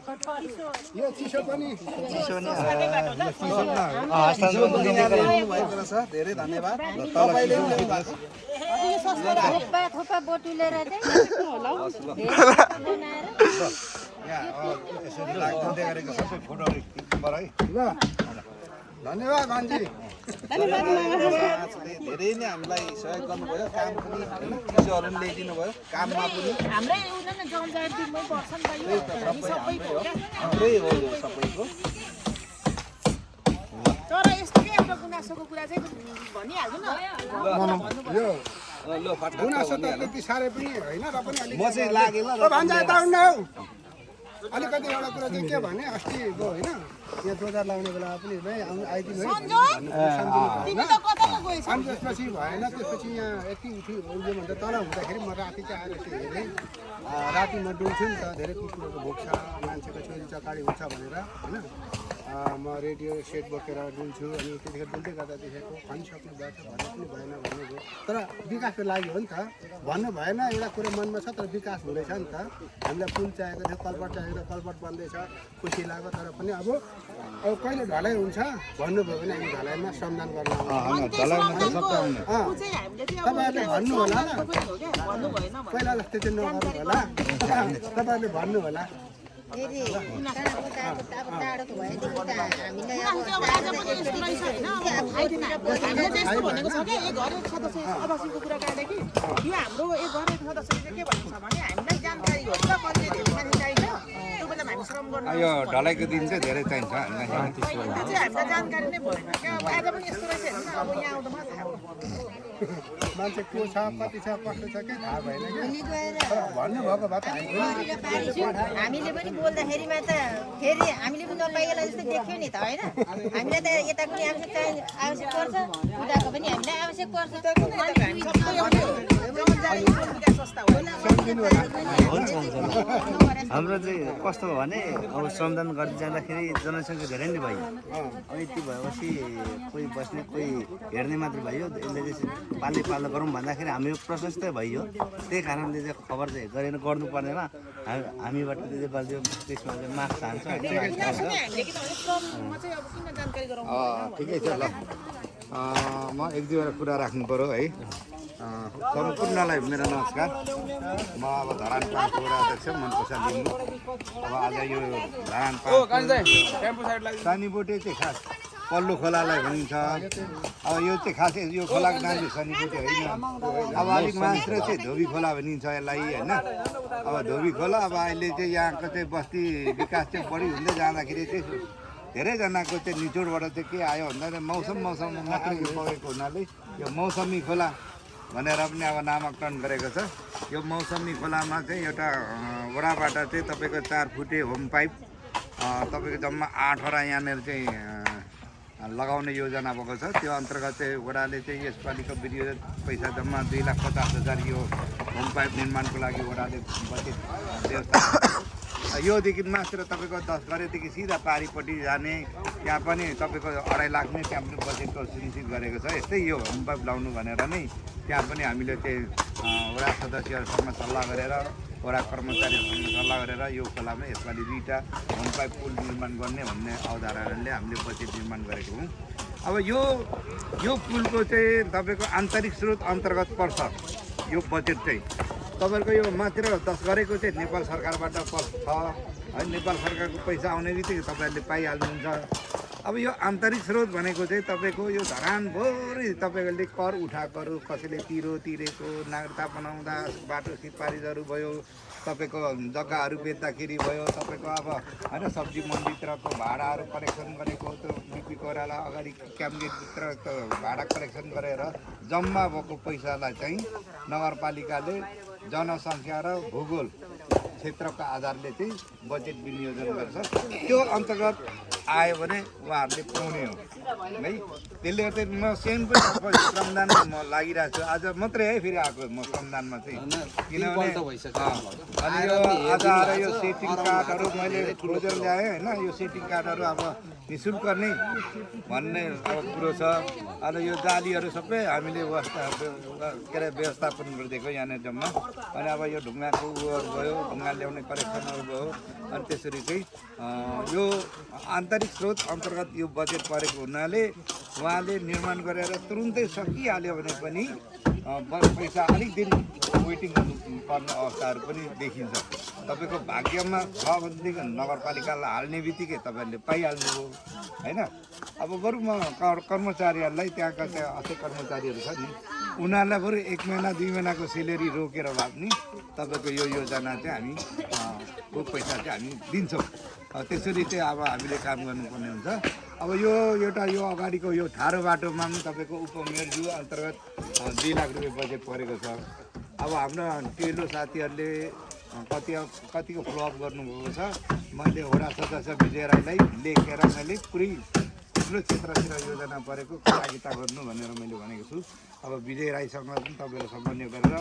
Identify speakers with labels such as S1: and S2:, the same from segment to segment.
S1: यो चिसो पनि
S2: धेरै धन्यवाद तपाईले
S3: थोपा बोटुलेर चाहिँ
S1: ल धन्यवाद भान्जी
S2: धेरै नै हामीलाई सहयोग गर्नुभयो काम पनि चिजहरू ल्याइदिनु भयो काममा पनि
S4: हाम्रै उनीहरुले गाउँजाहेर दिनमै पर्छ नि त यो हामी सबैको हो क्या
S2: हाम्रै हो यो सबैको
S4: तर यस्तोकै एउटा गुनासोको कुरा चाहिँ भनिहाल्नु न
S1: यो
S2: ल फटाफट
S1: गुनासो त त्यति साह्रै पनि होइन र पनि अलिक
S2: म चाहिँ लागेन र
S1: भान्जा यता आउनु हौ अलिकति एउटा कुरा चाहिँ के भने अस्ति गयो होइन यहाँ दोधार लाउने बेला पनि आइदिनु है
S4: तिमी त कता त गएछ
S1: अनि त्यसपछि भएन त्यसपछि यहाँ यति उठ्यो भन्दा तल हुँदाखेरि म राति चाहिँ आएर यसो हेर्दै राति म डुल्छु नि त धेरै कुकुरको भोक छ मान्छेको छोरी चकाडी हुन्छ भनेर होइन म रेडियो सेट बोकेर डुल्छु अनि त्यतिखेर डुल्दै गर्दा देखेको भनिसक्नु भएको छ भन्नु पनि भएन भन्नुभयो तर विकासको लागि हो नि त भन्नु भएन एउटा कुरो मनमा छ तर विकास हुँदैछ नि त हामीलाई पुल चाहिएको थियो कलपट चाहिएको थियो कलपट बन्दैछ खुसी लाग्यो तर पनि अब कहिले ढलाइ हुन्छ भन्नुभयो भने हामी ढलाइमा श्रमदान गर्न तपाईँहरूले भन्नु होला पहिला जस्तो चाहिँ नगर्नु होला तपाईँहरूले भन्नु होला
S3: फेरि टाढोको भएदेखि त हामीलाई
S4: भनेको छ क्या एक घर एक सदस्य सदस्यको कुरा काटेको यो हाम्रो एक घर एक सदस्यले चाहिँ के भनेको छ भने हामीलाई जानकारी हो नि त कहिले धेरै मान्छे चाहिन्छ त्यो बेला हामी श्रम गर्नु
S5: यो ढलाइको दिन चाहिँ धेरै चाहिन्छ
S4: त्यो चाहिँ हामीलाई जानकारी नै भएन क्या अब आज पनि यस्तो रहेछ होइन अब यहाँ आउँदा मात्रै थाहा
S1: मान्छे को छ कति छ कस्तो छ के थाहा भएन कि
S3: अनि गएर
S1: भन्नुभएको भए त
S3: गरेर पारिसक्यो हामीले पनि बोल्दाखेरिमा त फेरि हामीले पनि नपाइएला जस्तो देख्यो नि त होइन हामीलाई त यता पनि आवश्यक पर्छ उताको पनि हामीलाई आवश्यक पर्छ
S6: हाम्रो चाहिँ कस्तो भयो भने अब श्रमदान गर्दै जाँदाखेरि जनसङ्ख्या धेरै नै भयो अब यति भएपछि कोही बस्ने कोही हेर्ने मात्र भयो यसले चाहिँ पाल्ने गरौँ भन्दाखेरि हामी प्रशस्तै भयो त्यही कारणले चाहिँ खबर चाहिँ गरेर गर्नुपर्नेमा हामीबाट चाहिँ गरिदियो त्यसमा चाहिँ माग चाहन्छ
S5: ठिकै छ ल म एक दुईवटा कुरा राख्नु पऱ्यो है सम्पूर्णलाई मेरो नमस्कार म अब धरान पार्कको वडा अध्यक्ष मनप्रसाद लिम्बू अब आज यो धरान पार्क सानीबोटे चाहिँ खास पल्लो खोलालाई भनिन्छ अब यो चाहिँ खास यो खोलाको नाम चाहिँ सानीबोटे होइन अब अलिक मात्र चाहिँ धोबी खोला भनिन्छ यसलाई होइन अब धोबी खोला अब अहिले चाहिँ यहाँको चाहिँ बस्ती विकास चाहिँ बढी हुँदै जाँदाखेरि चाहिँ धेरैजनाको चाहिँ निचोडबाट चाहिँ के आयो भन्दा मौसममा मात्रै बगेको हुनाले यो मौसमी खोला भनेर पनि अब नामाकरण गरेको छ यो मौसमी खोलामा चाहिँ एउटा वडाबाट चाहिँ तपाईँको 4 फुटे होम पाइप तपाईँको जम्मा 8वटा यहाँनिर चाहिँ लगाउने योजना भएको छ त्यो अन्तर्गत चाहिँ वडाले चाहिँ यसपालिको विनियोजित पैसा जम्मा 2,50,000 यो होम पाइप निर्माणको लागि वडाले बजेट व्यवस्था योदेखि मात्र तपाईँको 10 गरेदेखि सिधा पारिपट्टि जाने त्यहाँ पनि तपाईँको 2.5 लाख नै त्यहाँ पनि बजेटको सुनिश्चित गरेको छ यस्तै यो होम पाइप लाउनु भनेर नै त्यहाँ पनि हामीले चाहिँ वडा सदस्यहरूसँग सल्लाह गरेर वडा कर्मचारीहरूसँग सल्लाह गरेर यो खोलामा यसपालि 2टा होम पाइप पुल निर्माण गर्ने भन्ने अवधारणाले हामीले बजेट निर्माण गरेको हौँ अब यो पुलको चाहिँ तपाईँको आन्तरिक स्रोत अन्तर्गत पर्छ यो बजेट चाहिँ तपाईँको यो मात्र 10 गरेको चाहिँ नेपाल सरकारबाट छ है नेपाल सरकारको पैसा आउने बित्तिकै तपाईँहरूले पाइहाल्नुहुन्छ अब यो आन्तरिक स्रोत भनेको चाहिँ तपाईँको यो धरानभरि तपाईँहरूले कर उठाएकोहरू कसैले तिरेको नागरिकता बनाउँदा बाटो सिफारिसहरू भयो तपाईँको जग्गाहरू बेच्दाखेरि भयो तपाईँको अब होइन सब्जी मन्डीभित्रको भाडाहरू कलेक्सन गरेको त्यो बिपी कोइराला अगाडि क्याम्पगेटभित्र भाडा कलेक्सन गरेर जम्मा भएको पैसालाई चाहिँ नगरपालिकाले जनसङ्ख्या र भूगोल क्षेत्रको आधारले चाहिँ बजेट विनियोजन गर्छ त्यो अन्तर्गत आयो भने उहाँहरूले पाउने हो है। त्यसले गर्दा म सेम पनि श्रमदानमा म लागिरहेको छु। आज मात्रै है फेरि आएको म श्रमदानमा चाहिँ, किनभने अनि यो आज आएर यो सेटिङ कार्डहरू मैले खोजेर ल्याएँ होइन। यो सेटिङ कार्डहरू अब निःशुल्क नै भन्ने अब कुरो छ। अनि यो जालीहरू सबै हामीले व्यवस्थापन गरिदिएको यहाँनिर जम्मा। अनि अब यो ढुङ्गाको उयोहरू भयो, ढुङ्गा ल्याउने करेक्सनहरू भयो। अनि त्यसरी चाहिँ यो आन्तरिक स्रोत अन्तर्गत यो बजेट परेको हुनाले उहाँले निर्माण गरेर तुरुन्तै सकिहाल्यो भने पनि पैसा अलिक दिन वेटिङ गर्नुपर्ने अवस्थाहरू पनि देखिन्छ। तपाईँको भाग्यमा छ भनेदेखि नगरपालिकालाई हाल्ने बित्तिकै तपाईँहरूले पाइहाल्नुभयो होइन। अब बरु म कर्मचारीहरूलाई त्यहाँका अझै कर्मचारीहरू छ नि, उनीहरूलाई बरु 1 महिना 2 महिनाको सेलेरी रोकेर भए पनि तपाईँको यो योजना चाहिँ हामी को पैसा चाहिँ हामी दिन्छौँ। त्यसरी चाहिँ अब हामीले काम गर्नुपर्ने हुन्छ। अब यो एउटा यो अगाडिको यो ठाडो बाटोमा पनि तपाईँको उपमेयरज्यू अन्तर्गत 2 लाख रुपियाँ बजेट परेको छ। अब हाम्रो टेलो साथीहरूले कतिको फलोअप गर्नुभएको छ। मैले वडा सदस्य विजय राईलाई लेखेर मैले पुरै ठुलो क्षेत्रतिर योजना परेको सहभागिता गर्नु भनेर मैले भनेको छु। अब विजय राईसँग पनि तपाईँले समन्वय गरेर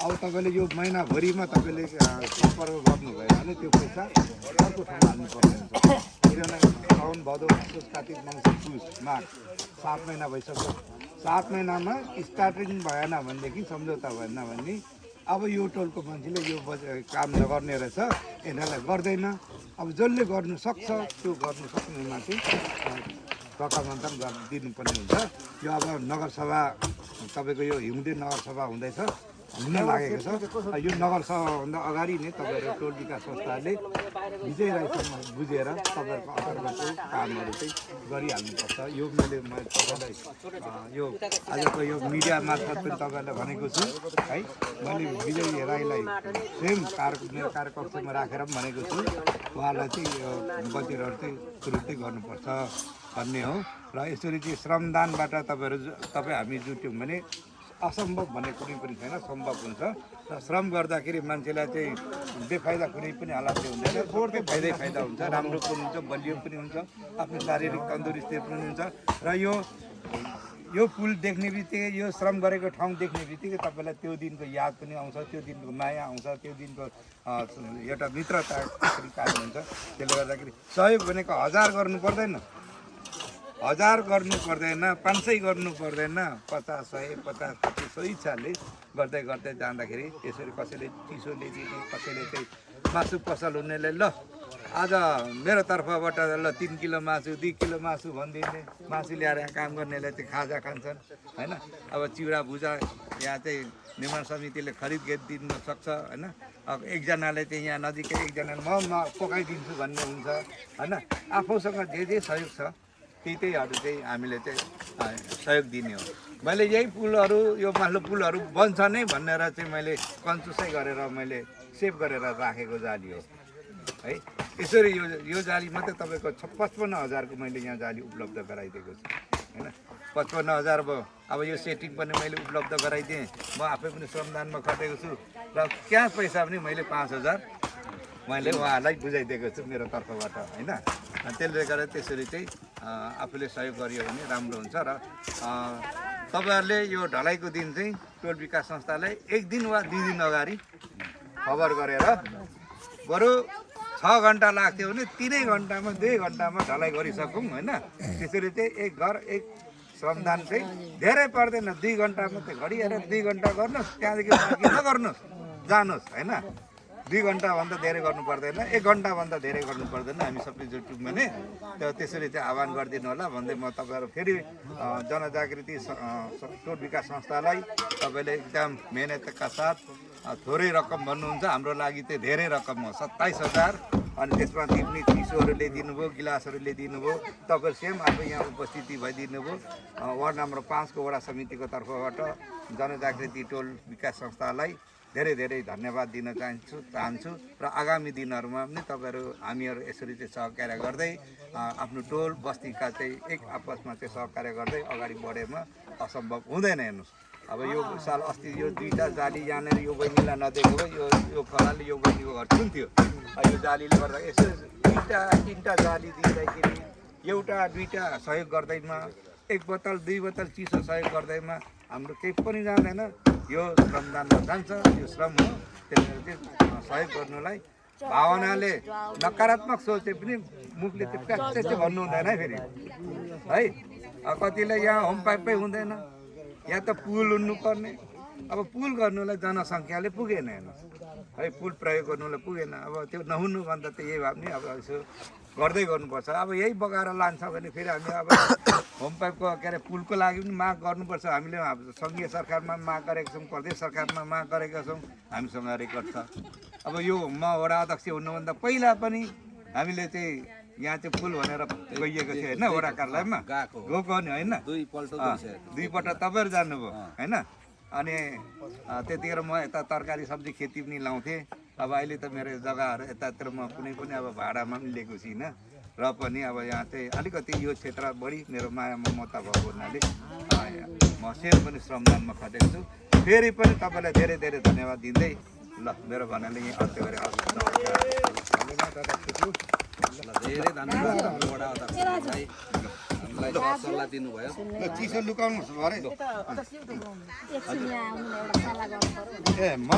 S5: अब तपाईँले यो महिनाभरिमा तपाईँले सम्पर्क गर्नुभयो भने त्यो पैसा अर्को ठाउँमा हाल्नुपर्ने हुन्छ। किनभने साउन भदौ असोज कार्तिक मङ्सिर पुस माघ 7 महिना भइसक्यो। 7 महिनामा स्टार्टिङ भएन भनेदेखि सम्झौता भएन भने अब यो टोलको मान्छेले यो काम नगर्ने रहेछ, यिनीहरूलाई गर्दैन। अब जसले गर्नु सक्छ त्यो गर्नु सक्नेमा चाहिँ रकमन्तन दिनुपर्ने हुन्छ। यो अब नगरसभा तपाईँको यो हिउँदे नगरसभा हुँदैछ, हुन लागेको छ। यो नगरसभाभन्दा अगाडि नै तपाईँहरू टोल विकास संस्थाले विजय राईसँग बुझेर तपाईँहरूको अन्तर्गतको कामहरू चाहिँ गरिहाल्नुपर्छ। यो मैले तपाईँलाई यो आजको यो मिडिया मार्फत पनि तपाईँहरूलाई भनेको छु है। मैले विजय राईलाई स्वयं मेरो कार्यकक्षमा राखेर पनि भनेको छु, उहाँलाई चाहिँ यो बजेटहरू चाहिँ तुरुन्तै गर्नुपर्छ भन्ने हो। र यसरी चाहिँ श्रमदानबाट तपाईँ हामी जुट्यौँ भने असम्भव भन्ने कुनै पनि छैन, सम्भव हुन्छ। र श्रम गर्दाखेरि मान्छेलाई चाहिँ बेफाइदा कुनै पनि हालत हुँदैन, जोडकै फाइदा हुन्छ, राम्रो पनि हुन्छ, बलियो पनि हुन्छ, आफ्नो शारीरिक तन्दुरुस्ती पनि हुन्छ। र यो पुल देख्ने बित्तिकै, यो श्रम गरेको ठाउँ देख्ने बित्तिकै तपाईँलाई त्यो दिनको याद पनि आउँछ, त्यो दिनको माया आउँछ, त्यो दिनको एउटा मित्रता कायम हुन्छ। त्यसले गर्दाखेरि सहयोग भनेको 1000 गर्नु पर्दैन, 1000 गर्नु पर्दैन, 500 गर्नु पर्दैन, 50, 100, 50, 100 इच्छाले गर्दै गर्दै जाँदाखेरि यसरी कसैले चिसो ल्याइदिने, कसैले चाहिँ मासु पसल हुनेले ल आज मेरो तर्फबाट ल 3 किलो मासु 2 किलो मासु भनिदिने, मासु ल्याएर यहाँ काम गर्नेले चाहिँ खाजा खान्छन् होइन। अब चिउरा भुजा यहाँ चाहिँ निर्माण समितिले खरिद गरिदिन सक्छ होइन। अब एकजनाले चाहिँ यहाँ नजिकै एकजनाले म पकाइदिन्छु भन्ने हुन्छ होइन। आफूसँग जे सहयोग छ त्यहीहरू चाहिँ हामीले चाहिँ सहयोग दिने हो। मैले यही पुलहरू, यो माथिल्लो पुलहरू बन्छ नै भनेर चाहिँ मैले कन्जुसै गरेर मैले सेभ गरेर राखेको जाली हो है। यसरी यो जाली मात्रै तपाईँको 55,000को मैले यहाँ जाली उपलब्ध गराइदिएको छु होइन। 55,000 भयो। अब यो सेटिङ पनि मैले उपलब्ध गराइदिएँ। म आफै पनि श्रमदानमा खटेको छु र क्यास पैसा पनि मैले 5,000 मैले उहाँहरूलाई बुझाइदिएको छु मेरो तर्फबाट होइन। त्यसले गर्दा त्यसरी चाहिँ आफूले सहयोग गरियो भने राम्रो हुन्छ। र तपाईँहरूले यो ढलाइको दिन चाहिँ टोल विकास संस्थालाई 1 दिन वा 2 दिन अगाडि खबर गरेर बरु 6 घन्टा लाग्थ्यो भने 3 घन्टामा 2 घन्टामा ढलाइ गरिसकौँ होइन। त्यसरी चाहिँ एक घर एक श्रमदान चाहिँ धेरै पर्दैन, 2 घन्टा मात्रै घडी हेरेर 2 घन्टा गर्नुहोस्, त्यहाँदेखि बाँकी नगर्नुहोस्, जानुहोस् होइन। 2 घन्टाभन्दा धेरै गर्नु पर्दैन, 1 घन्टाभन्दा धेरै गर्नु पर्दैन। हामी सबै जुट्यौँ भने त्यसरी चाहिँ आह्वान गरिदिनु होला भन्दै म तपाईँहरू फेरि जनजागृति टोल विकास संस्थालाई तपाईँले एकदम मेहनतका साथ थोरै रकम भन्नुहुन्छ, हाम्रो लागि चाहिँ धेरै रकम हो 27,000। अनि त्यसमा तिप्ने चिसोहरू ल्याइदिनुभयो, गिलासहरू ल्याइदिनुभयो, तपाईँहरू सेम आफै यहाँ उपस्थिति भइदिनु भयो। वार्ड नम्बर 5 को वडा समितिको तर्फबाट जनजागृति टोल विकास संस्थालाई धेरै धेरै धन्यवाद दिन चाहन्छु। र आगामी दिनहरूमा पनि तपाईँहरू हामीहरू यसरी चाहिँ सहकार्य गर्दै आफ्नो टोल बस्तीका चाहिँ एक आपसमा चाहिँ सहकार्य गर्दै अगाडि बढेमा असम्भव हुँदैन। हेर्नुहोस् अब यो साल अस्ति यो 2टा जाली यहाँनिर यो बहिनीलाई नदेखेको यो खलाले यो बहिनीको घर कुन थियो, यो जालीले गर्दा यसो 2टा 3टा जाली दिँदाखेरि एउटा दुईटा सहयोग गर्दैमा 1 बोतल 2 बोतल चिसो सहयोग गर्दैमा हाम्रो केही पनि जाँदैन। यो श्रमदानमा जान्छ, यो श्रम हो। त्यसले चाहिँ सहयोग गर्नुलाई भावनाले नकारात्मक सोचे पनि मुखले त्यो प्याक्चै चाहिँ भन्नु हुँदैन है फेरि है। कतिले यहाँ होम पाइपै हुँदैन, यहाँ त पुल हुनुपर्ने। अब पुल गर्नुलाई जनसङ्ख्याले पुगेन हेर्नुहोस् है, पुल प्रयोग गर्नुलाई पुगेन। अब त्यो नहुनु भन्दा त यही भए पनि अब यसो गर्दै गर्नुपर्छ। अब यही बगाएर लान्छ भने फेरि हामी अब होम पाइपको के अरे पुलको लागि पनि माग गर्नुपर्छ। हामीले सङ्घीय सरकारमा माग गरेका छौँ, प्रदेश सरकारमा माग गरेका छौँ, हामीसँग रेकर्ड छ। अब यो म वडा अध्यक्ष हुनुभन्दा पहिला पनि हामीले चाहिँ यहाँ चाहिँ पुल भनेर गइएको थियो होइन, वडा कार्यालयमा गएको नि होइन, दुईपल्ट तपाईँहरू जानुभयो होइन। अनि त्यतिखेर म यता तरकारी सब्जी खेती पनि लाउँथेँ। अब अहिले त मेरो जग्गाहरू यतातिर म कुनै पनि अब भाडामा पनि लिएको छुइनँ र पनि अब यहाँ चाहिँ अलिकति यो क्षेत्र बढी मेरो माया ममता भएको हुनाले म सेम पनि श्रमदानमा खटेको छु। फेरि पनि तपाईँलाई धेरै धेरै धन्यवाद दिँदै ल मेरो भन्नाले यहीँ अन्त्य गरेँ।
S2: धेरै धन्यवाद हाम्रो वडा अध्यक्षलाई हामीलाई सल्लाह दिनुभयो।
S5: चिसो लुकाउनु अरे
S3: एकछिन यहाँ आउनु एउटा सल्लाह गर्नु पर्यो।